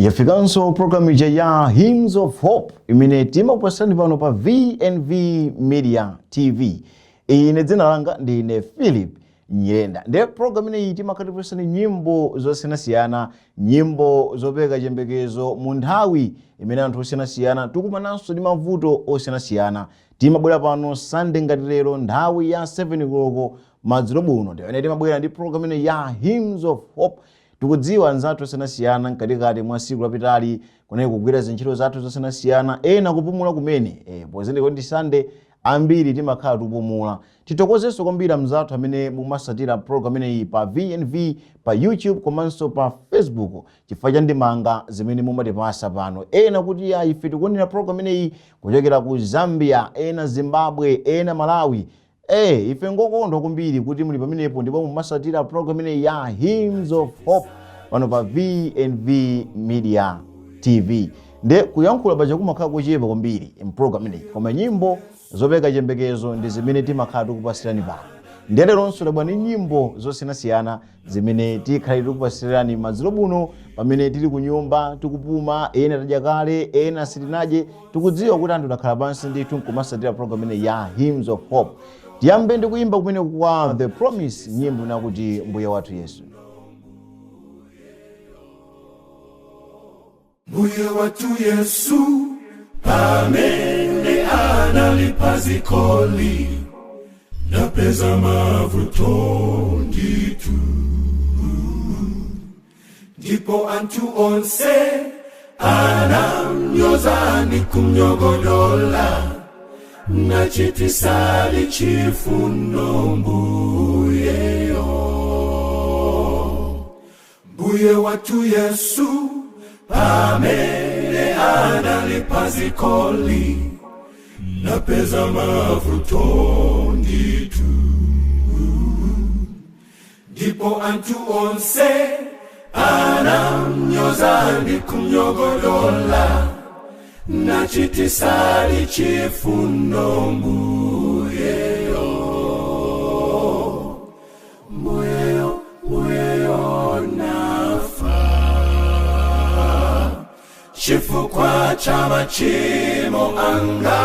Yafikanso programu ija ya Hymns of Hope imene timakupasani pano pa VNV Media TV. Ine dzina langa ndine Philip Nyirenda. Ndiye programu ineyi timakhatipasani nyimbo zosiyanasiyana, nyimbo zopereka chiyembekezo mu nthawi imene anthu osiyanasiyana tikumananso ndi mavuto osiyanasiyana. Timabwera pano Sunday ngati lero nthawi ya 7 koloko madzulo buno, ndimene timabwera ndi programu ineyi ya Hymns of Hope. Tikudziwa anzathu osiyanasiyana mkatikati mwa siku lapitali kunali kugwira zintchito zathu zosiyanasiyana, ena kupumula kumene pozindikira ndi Sunday ambiri timakhala tikupumula. Tithokozenso kwambiri anzathu amene mumasatira program ineyi pa VNV pa YouTube komanso pa Facebook chifukwa cha ndimanga zimene mumatipasa pano. Ena kuti ya ife tikuonera program ineyi kuchokera ku Zambia, ena Zimbabwe, ena Malawi. Ife ngokondwa kwambiri kuti muli pamenepo ndipo mumasatira program ineyi ya Hymns of Hope pano pa VNV Media TV. Nde kuyankhula paja kumakhala kochepa kwambiri mprogram ineyi, koma nyimbo zopereka chiyembekezo ndi zimene timakhala tikupasirani pano. Ndiye leronso tabwera ndi nyimbo zosiyanasiyana zimene tikhale tikupasirani madzulo buno pamene tili ku nyumba tikupuma, ena tadya kale, ena sitinadye. Tikudziwa kuti anthu takhala pansi ndithu nkumasatira program ineyi ya Hymns of Hope. Tiyambe ndi kuyimba kumene kwa The Promise, nyimbo inakuti Mbuye wathu Yesu. Mbuye wathu Yesu pamene analipa zikoli napeza mavuto nditu, ndipo anthu onse anamnyoza ni kumnyogodola nachitisali chifundo mbuyeyo. Mbuye wathu Yesu pamene analipa zikoli napeza mavuto nditu, ndipo anthu onse anamnyoza ndi kumnyogodola nachitisali chifundo mbuyeyo. Mbuyeyo, mbuyeyo nafa chifukwa cha machimo anga,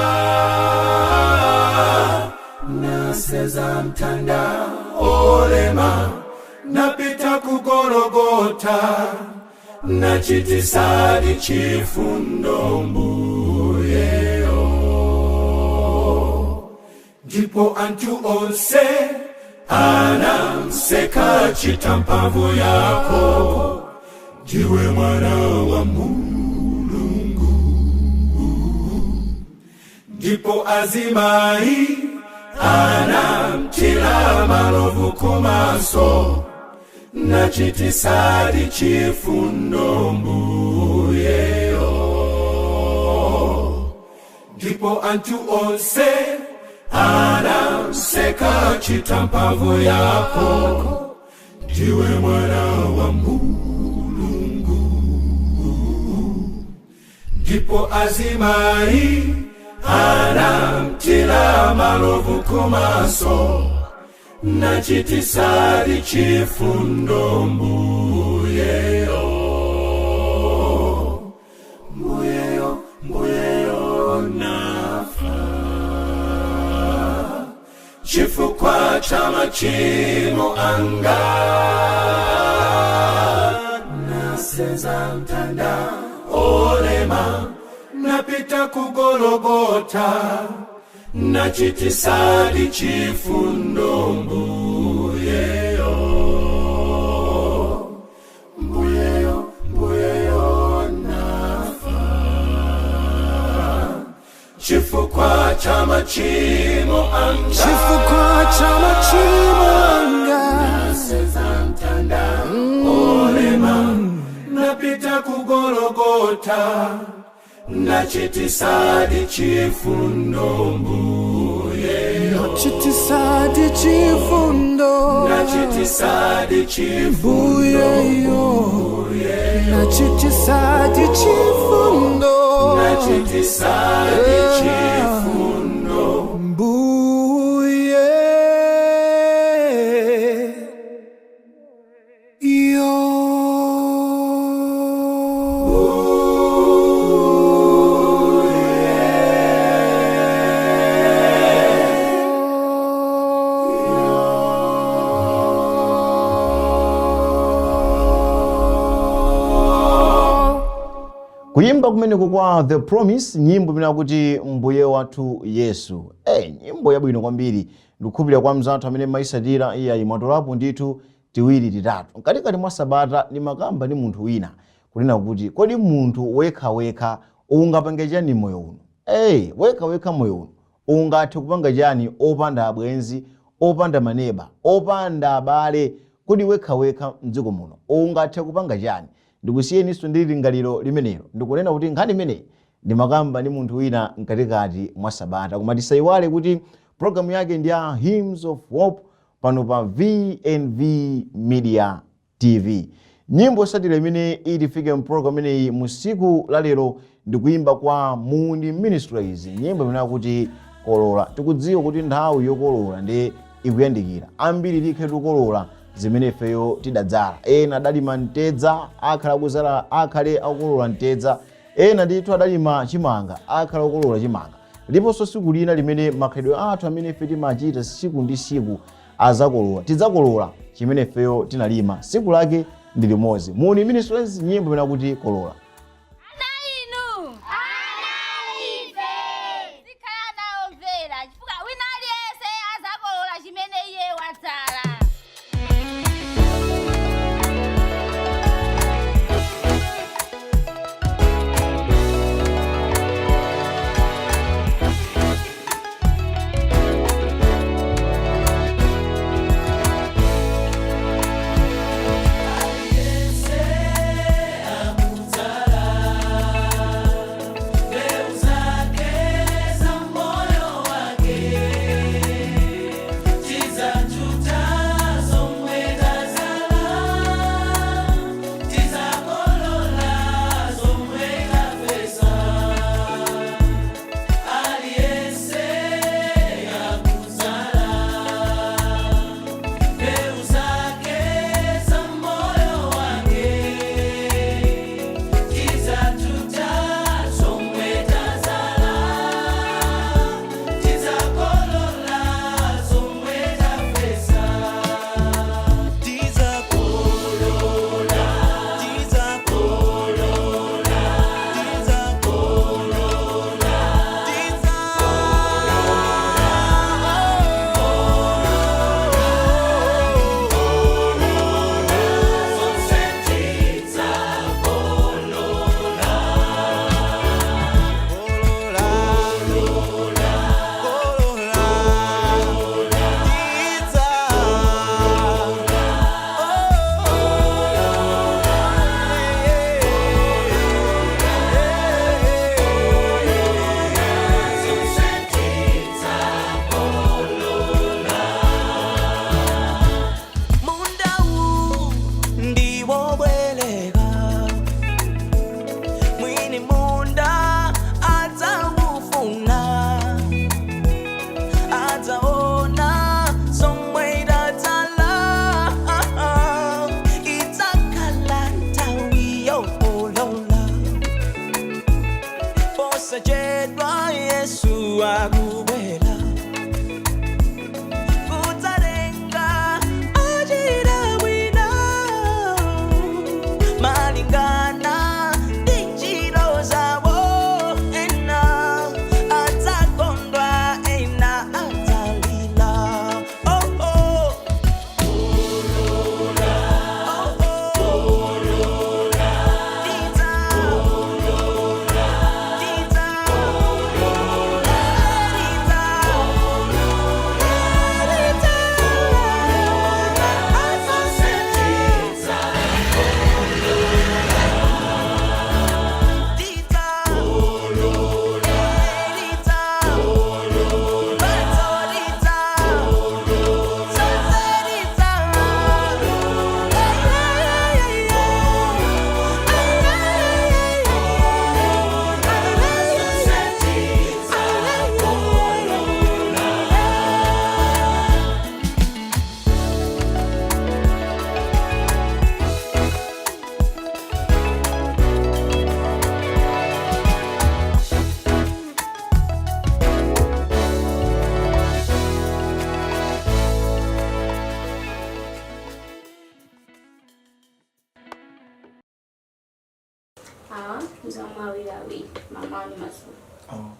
naseza mtanda olema napita ku Gologota nachitisali chifundo mbuyeyo. Ndipo anthu onse anamseka chita mphamvu yako, ndiwe mwana wa Mulungu. Ndipo azimai anamtila malovu kumaso nachitisali chifundo mbuyeyo. Ndipo anthu onse anamseka chita mphamvu yako, ndiwe mwana wa Mulungu. Ndipo azimai anamtila malovu kumaso nachitisali chifundo mbuyeyo. Mbuyeyo, mbuyeyo nafa chifukwa cha machimo anga, naseza mtanda olema napita ku Gologota nachitisali chifundo mbuyeyo. Mbuyeyo, mbuyeyo nafa chifukwa cha machimo anga, chifukwa cha machimo anga, naseza mtanda olema napita ku Gologota nachitisali chifundo mbuyeyo. Nachitisali chifundo nachitisali chifundo mbuyeyo. Nachitisali chifundo nachitisali chifundo mbuye. Yo. Kuyimba kumeneko kwa The Promise, nyimbo imene akuti Mbuye wathu Yesu. Nyimbo yabwino kwambiri. Ndikukhulupirira kwa mzathu amene maisatira iyayi mwatolapo ndithu tiwiri titatu. Mkatikati mwa sabata ndimakamba ndi munthu wina kunena kuti kodi munthu wekhawekha ungapange chani moyo uno? Wekhawekha moyo uno ungathe kupanga chani opanda abwenzi, opanda maneba, opanda abale? Kodi wekhawekha mdziko muno ungathe kupanga chani? Ndikusiyeninso ndi lingaliro limenelo. Ndikunena kuti nkhani imeneyi ndimakamba ndi munthu wina mkatikati mwa sabata, koma tisayiwale kuti programu yake ndi ya Hymns of Hope pano pa VNV Media TV. Nyimbo yotsatira imene itifike mpulogalamu imeneyi mu tsiku la lero ndikuyimba kwa Muuni Ministries, nyimbo imene akuti Kolola. Tikudziwa kuti nthawi yokolola ndi ikuyandikira. Ambiri tikhe tikukolola zimene ifeyo tidadzala. Ena adalima mtedza, akhala akuzala, akhale akukolola mtedza. Ena ndithu adalima chimanga, akhala akukolola chimanga. Liponso tsiku lina limene makhalidwe athu amene ife timachita tsiku ndi tsiku azakolola. Tidzakolola chimene ifeyo tinalima. Tsiku lake ndi limodzi. Muuni Ministries, nyimbo imene akuti Kolola. Ana inu! Ana ife! Tikhala nawo mvera chifukwa wina aliyense azakolola chimene iye wadzala. Munda ndiwobweleka, mwini munda adzawufuna, adzaona zomwe idadzala, idzakhala nthawi yokolola. Posachedwa Yesu akubwera kudzatenga achita bwino malingana ndi ntchito zawo. Ena adzakondwa, ena adzalira. Oh, oh. Oh, oh. Tidza. Tidza. Tidza. Awa nzomwe awiri awiri, mamawa ndi madzulo.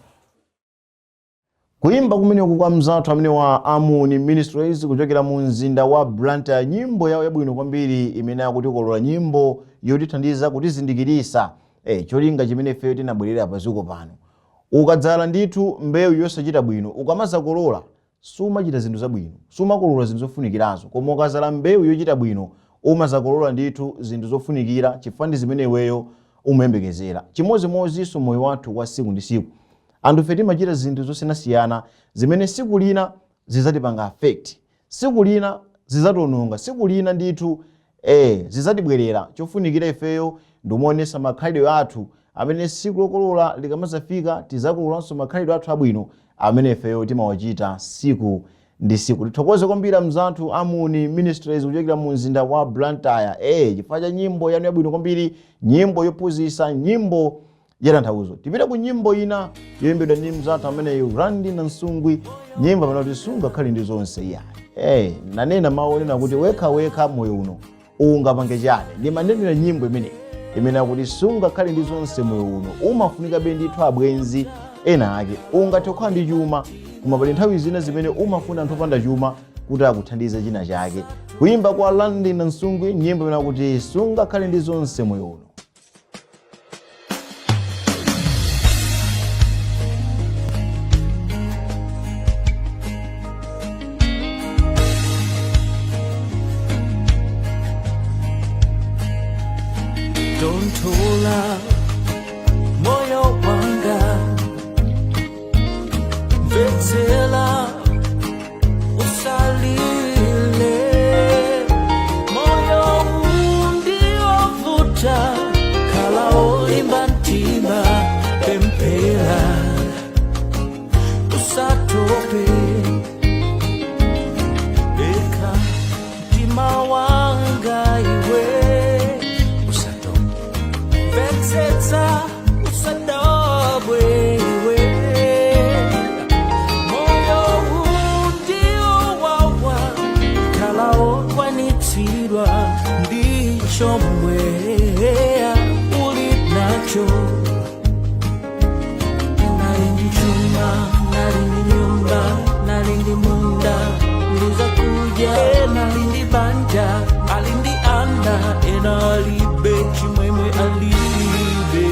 Kuimba kumeneku kwa mzathu amene wa Amuni Ministries kuchokera mu mzinda wa Blantyre, nyimbo yawo yabwino kwambiri imene akutikolola, nyimbo yotithandiza kutizindikirisa cholinga chimene ifeyo tinabwerera paziko pano. Ukadzala ndithu mbewu yosachita bwino, ukamazakolola sumachita zinthu zabwino, sumakolola zinthu zofunikirazo. Koma ukazala mbewu yochita bwino, umazakolola ndithu zinthu zofunikira, chifukwa ndi zimene iweyo umayembekezera. Chimodzimodzinso moyo wathu wa siku ndi siku, anthu ife timachita zinthu zosiyanasiyana zimene siku lina zidzatipanga affect, siku lina zidzatiwononga, siku lina ndithu zidzatibwerera. Chofunikira ifeyo ndimuonesa makhalidwe athu amene siku lokolola likamazafika tizakololanso makhalidwe athu abwino amene ifeyo timawachita siku ndi siku. Tithokoze kwambiri mzathu Amuni Ministries kuchokera mu mzinda wa Blantyre chifukwa cha nyimbo yanu yabwino kwambiri, nyimbo yophunzitsa, nyimbo yatanthauzo. Tipite ku nyimbo ina yoyimbidwa ndi mzathu ameneyu Randi Nansungwi, nyimbo amene kuti sungakhale ndi zonse iyayi. Nanena mawu onena kuti wekha wekha moyo uno ungapange chani. Ndimanenera nyimbo imeneyi imene akuti sungakhale ndi zonse moyo uno, umafunikabe ndithu abwenzi ena ake. Ungathe kukhala ndi chuma, koma pali nthawi zina zimene umafuna anthu opanda chuma kuti akuthandize china chake. Kuimba kwa Randi Nansungwi, nyimbo imene akuti sungakhale ndi zonse moyo uno. Tonthola moyo wanga, mvetsera usalile, moyo undiovuta, khala olimba mtima, pemphera usatope, deka mtima wanga iwe usatope, mvetsetsa usadabwe iwe, moyo undiowawa, khala okwanitsidwa ndicho mbweya uli nacho. Nali ndi chuma, nali ndi nyumba, nali ndi munda ndizakuja, nali ndi banja, ali ndi ana, ena alibe chimwemwe alibe.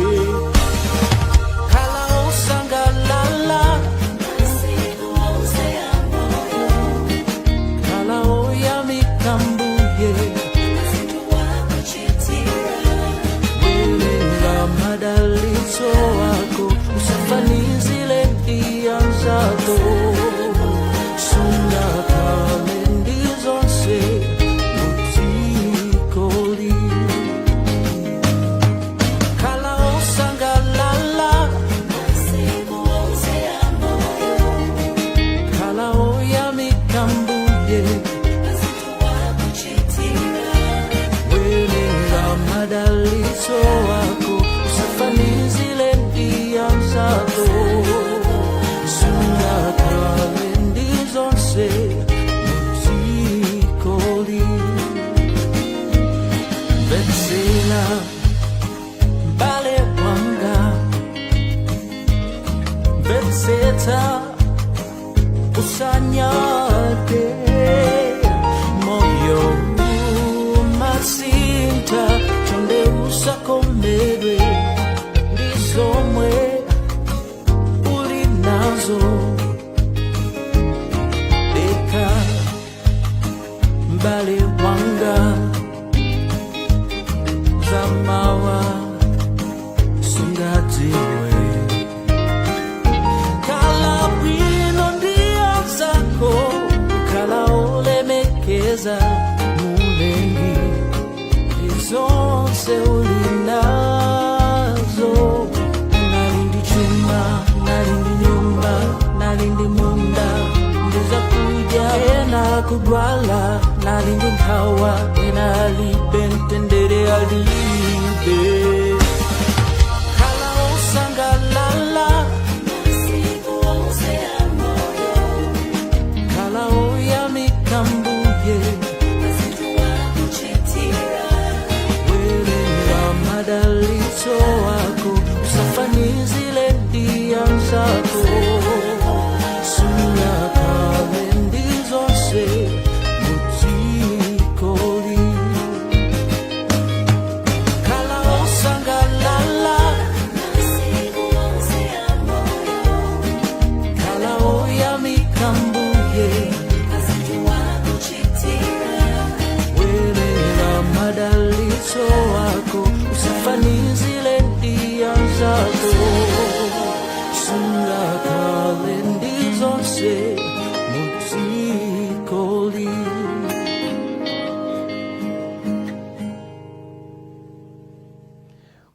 Khala osangalala, khala oyamika mbuye, welenga madalitso wako, usafanizile ndi anzako, sungakhale ndi zonse mudzikoli. Khala osangalala, khala oyamika mbuye, welenga madalitso wako, usafanizile ndi anzako, sungakhale ndi zonse mudzikoli. Mvetsera mbale wanga, mvetsetsa usanyade, moyo umasintha, chonde usakomedwe ndizomwe uli nazo, deka mbale wanga, zamawa sungadziwe. Khala bwino ndi anzako, khala olemekeza mulengi, zonse uli nazo. Nali ndi chuma, nali ndi nyumba, nali ndi munda ndizakuja, ena kudwala, nali ndi nkhawa, ena alibe mtendere alibe. Khala osangalala, khala oyamika mbuye, welenga madalitso.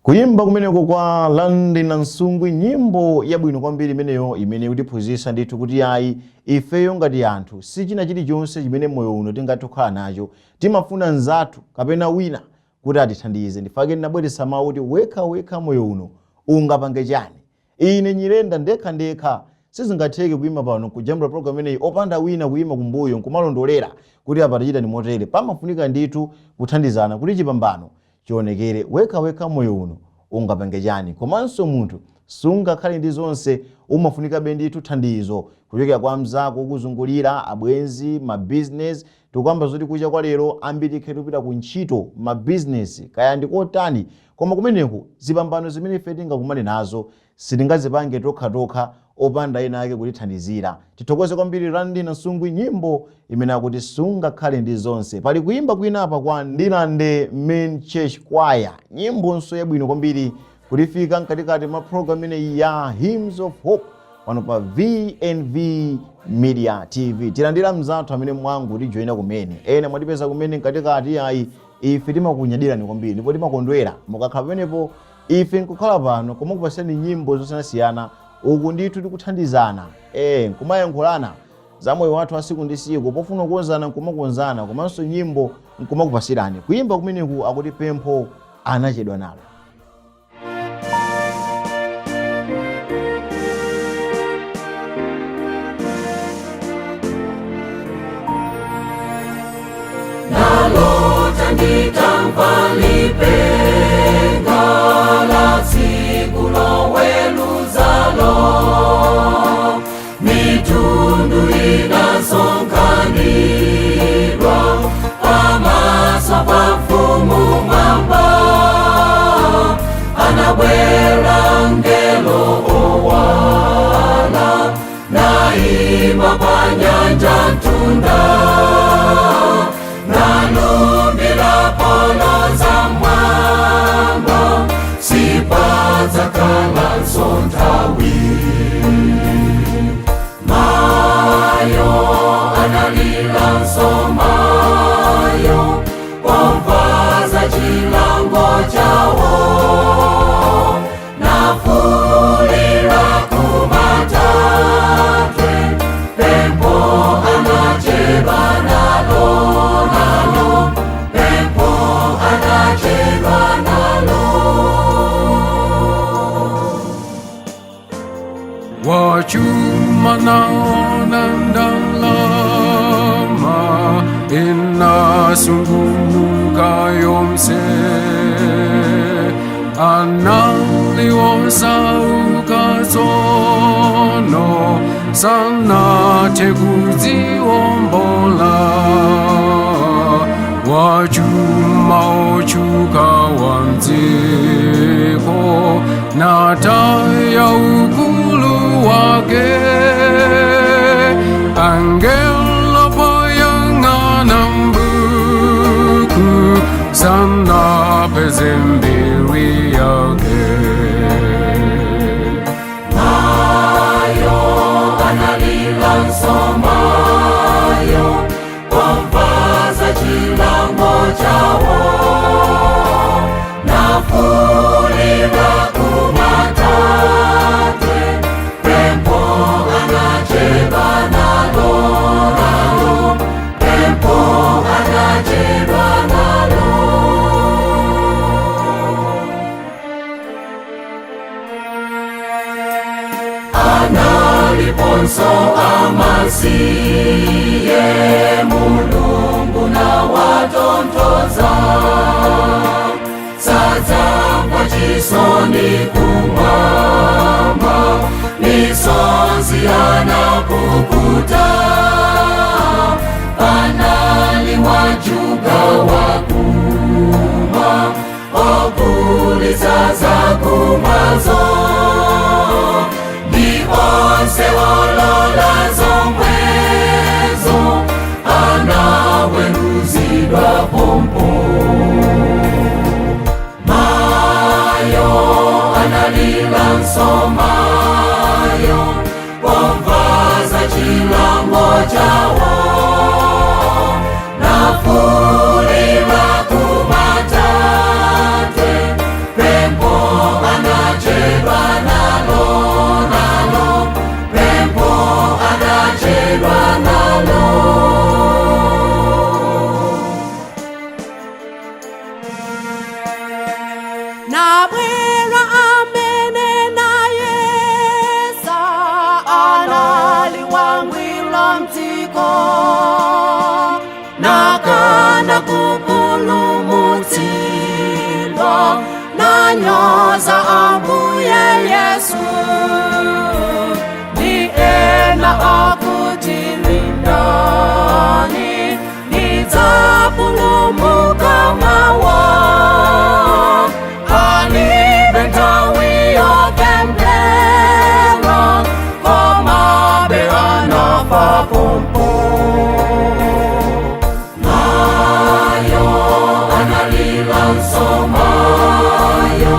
Kuyimba kumeneko kwa Landi na Nsungwi, nyimbo yabwino kwambiri imeneyo, imene ikutiphunzitsa ndithu kuti ayi, ifeyo ngati anthu si china chilichonse chimene moyo uno tingathe kukhala nacho, timafuna nzathu kapena wina kuti atithandize. Ndifake ndinabweretsa mawu kuti wekha wekha moyo uno ungapange chani? Ine Nyirenda ndekha ndekha sizingatheke kuyima pano kujambula program imeneyi opanda wina kuyima kumbuyo nkumalondolera kuti apa tichita ni motere. Pamafunika ndithu kuthandizana kuti chipambano chionekere. Wekha wekha moyo uno ungapange chani? Komanso munthu sungakhale ndi zonse, umafunikabe ndithu thandizo kuchokera kwa mzako okuzungulira, abwenzi, mabizinesi. Tikuyamba zoti kucha kwa lero ambiri ikhe tikupita ku ntchito, mabizinesi kaya ndikotani, koma kumeneku zipambano zimene ife tingakumane nazo sitingazipange tokhatokha opanda ena ake kutithandizira. Tithokoze kwambiri Randi na Nsungwi, nyimbo imene akuti "Sungakhale ndi Zonse". Pali kuyimba kwina apa kwa Ndilande Main Church Choir, nyimbonso yabwino kwambiri, kutifika mkatikati mwa program imeneyi ya Hymns of Hope pano pa VNV Media TV. Tilandira mzathu amene mwangu tijoyina kumene, ena mwatipeza kumene mkatikati. Ayi, ife timakunyadirani kwambiri ndipo timakondwera mukakhala pamenepo, ife nkukhala pano kumakupasani nyimbo zosiyanasiyana. Uku ndithu tikuthandizana, nkumayankhulana za moyo wathu wa siku ndi siku, pofuna kukonzana nkumakonzana, komanso nyimbo nkumakupasirani. Kuyimba kumeneku akuti "Pempho Anachedwa Nalo". Nalota nditamva lipenga la tsiku loweluzalo, mitundu inasonkhanidwa pamaso pa mfumu mwamba. Anabwera ngelo owala, naima pa nyanja ntunda, nalumbira poloza mwamba, sipadzakhalanso nthawi. Mayo, analilanso mayo, pomva za chilango chawo, nafuulira kumatanthwe, pempho anachedwa nalo, nalo, pempho anachedwa nalo. Wachuma naona ndalama inasungunuka yonse, analiosa tsono sanathe kudziwombola. Wachuma ochuka wa mdziko nataya ukulu wake. Angelo poyang'ana mbuku sanapeze mbiri yake. Mayo, analilanso mayo, pomva za chilango chawo, nafuulira kumatanthwe, pempho anachedwa nalo, nalo, pempho anachedwa nalo. Analiponso amasiye, Mulungu nawatonthoza, sadzamva chisoni kumwamba, misozi anapukuta. Panali wajuga wakumwa, ogulitsa zakumwazo, ndi onse olola zomwezo anaweruzidwa pompo. Mayo, analilanso mayo, pomva za chilango chawo, nafuulira kumatanthwe, pempho Nabwera amene nayesa anali wangwiro mdziko, nakana kupulumutsidwa, nanyoza Ambuye Yesu. Ndi ena akuti lindani, ndidzapulumuka mawa, alibe nthawi yopemphera, komabe anafa pompo. Mayo analira nsomayo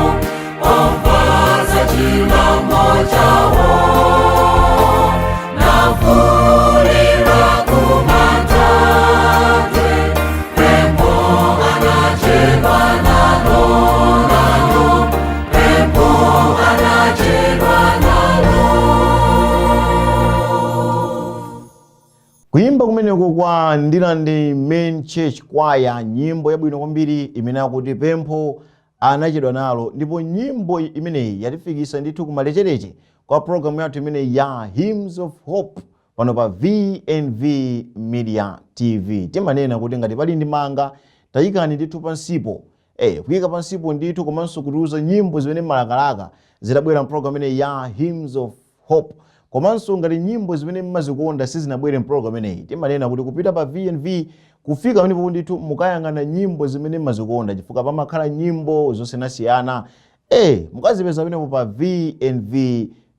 omvaza chilango chawo, navulira kumatate pembo anachedwa nalo nalo pembo anachedwa nalo. Kuyimba kumeneko kwa Ndirande Main Church Choir, nyimbo yabwino kwambiri imene akuti "Pempho Anachedwa Nalo". Ndipo nyimbo imeneyi yatifikisa ndithu kumalechereche kwa programu yathu imeneyi ya Hymns of Hope pano pa VNV Media TV. Timanena kuti ngati pali ndi manga, tayikani ndithu pansipo, kuyika pansipo ndithu, komanso kutiuza nyimbo zimene malakalaka zitabwera mpulogalamu imeneyi ya Hymns of Hope. Komanso ngati nyimbo zimene mmazikonda sizinabwere mpulogalamu imeneyi, timanena kuti kupita pa VNV, kufika pamenepo ndithu, mukayang'ana nyimbo zimene mmazikonda, chifukwa pamakhala nyimbo zosiyanasiyana. Mukazipeza pamenepo pa VNV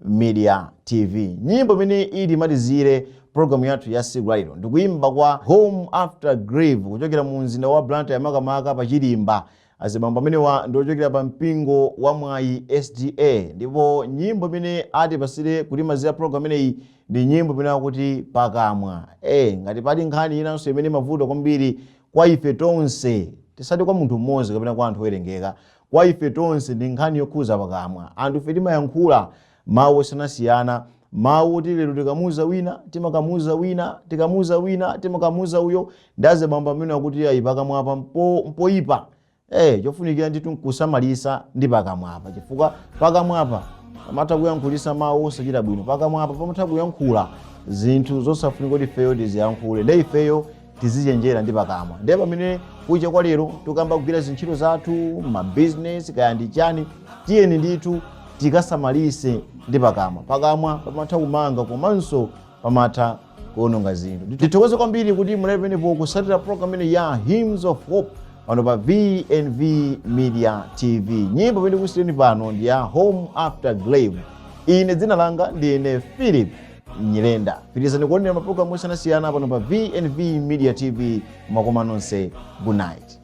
Media TV. Nyimbo imene ili imalizire programu yathu ya siku lalero ndikuyimba kwa Home After Grave kuchokera mu mzinda wa Blantyre, makamaka pa Chilimba. Azibambo amenewa ndiochokera pa mpingo wa Mwayi SDA, ndipo nyimbo imene atipasire kutimalizira programu imeneyi ndi nyimbo imene akuti "Pakamwa". Ngati pali nkhani inanso imene mavuto kwambiri kwa ife tonse, tisati kwa munthu mmodzi kapena kwa anthu owerengeka, kwa ife tonse, ndi nkhani yokhuza pakamwa. Anthu ife timayankhula mawu osiyanasiyana, mawu oti lero tikamuza wina, timakamuza wina, tikamuza wina, timakamuza uyo. Ndi azibambo amene akuti ayi, pakamwapa mpoyipa. Chofunikira ndithu nkusamalisa ndi pakamwapa, chifukwa pakamwapa pamatha kuyankhulisa mawu osachita bwino, pakamwapa pamatha kuyankhula zinthu zosafunika kuti ifeyo tiziyankhule. Nde ifeyo tizichenjera ndi pakamwa. Ndiye pamene kucha kwa lero tikamba kugwira zintchito zathu, mabizinesi, kaya ndi chani, tiyeni ndithu tikasamalise ndi pakamwa. Pakamwa pamatha kumanga komanso pamatha kuononga zinthu. Tithokoze kwambiri kuti munali pamenepo kusatira program imene ya Hymns of Hope pano pa VNV Media TV. Nyimbo imene tikusiyeni pano ndi ya Home After Grave. Ine dzina langa ndine Philip Nyirenda. Pitirizani kuonera mapulogalamu osiyanasiyana pano pa VNV Media TV. Mwakoma nonse, good night.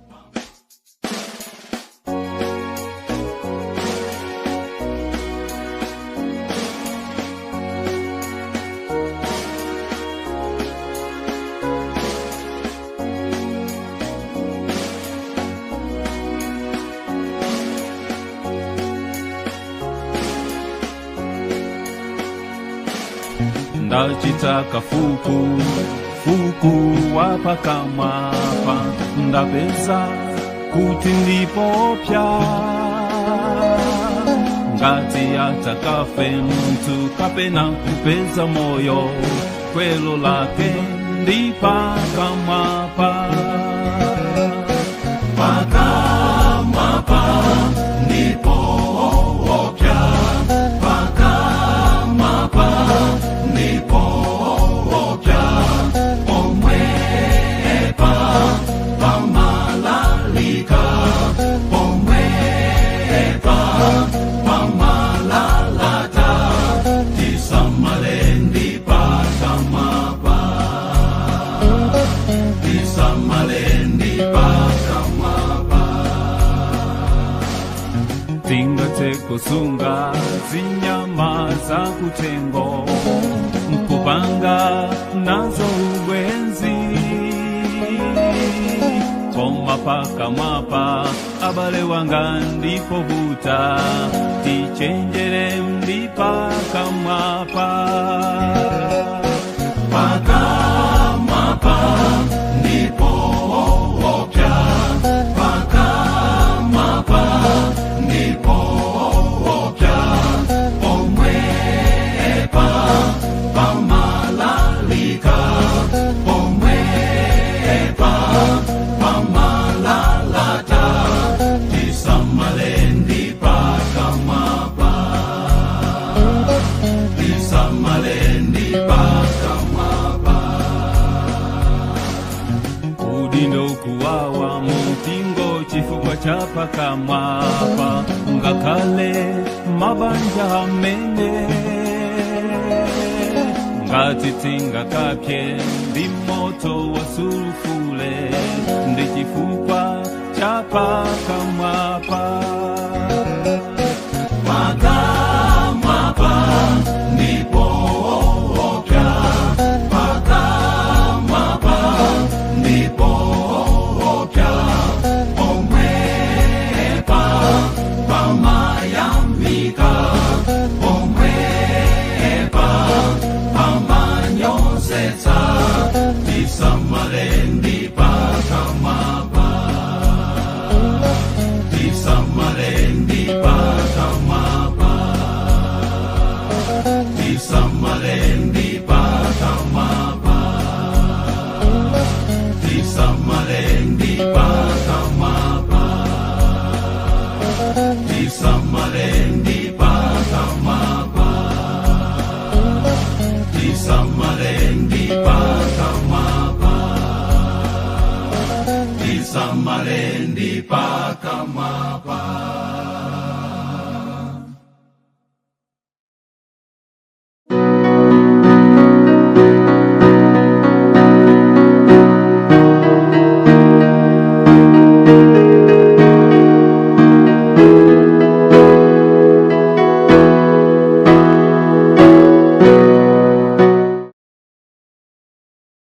Ndachita kafuku fuku wapakamwapa, ndapeza kuti ndipopya ngati atakafe mtu kapena kupeza moyo, kwelo lake ndipakamwapa, pakamwapa ndipopya, pakamwapa ndipopya, pomwepa pamalalika, pomwepa pamalalata, tisamale ndipakamwapa, tisamale ndipakamwapa. Tingathe kusunga zinyama za kutengo nkupanga nazo ubwenzi, koma pakamwapa, abale wanga, ndipovuta, tichenjere ndipakamwapa, pakamwapa ndipopya, pakamwapa. chapakamwapa ngakhale mabanja amene ngati tingakapye ndi moto wa sulufule ndi chifukwa chapakamwapa. Pakamwapa ndipo opya, pakamwapa ndipo opya, pomwepa pamayamika, pomwepa pamanyozetsa, tisamalendi pakamwapa, tisamalendi pakamwapa, tisamalendi pakamwapa, tisamalendi pakamwapa, tisamalendi pakamwapa, tisamalendi pakamwapa, tisamalendi pakamwapa.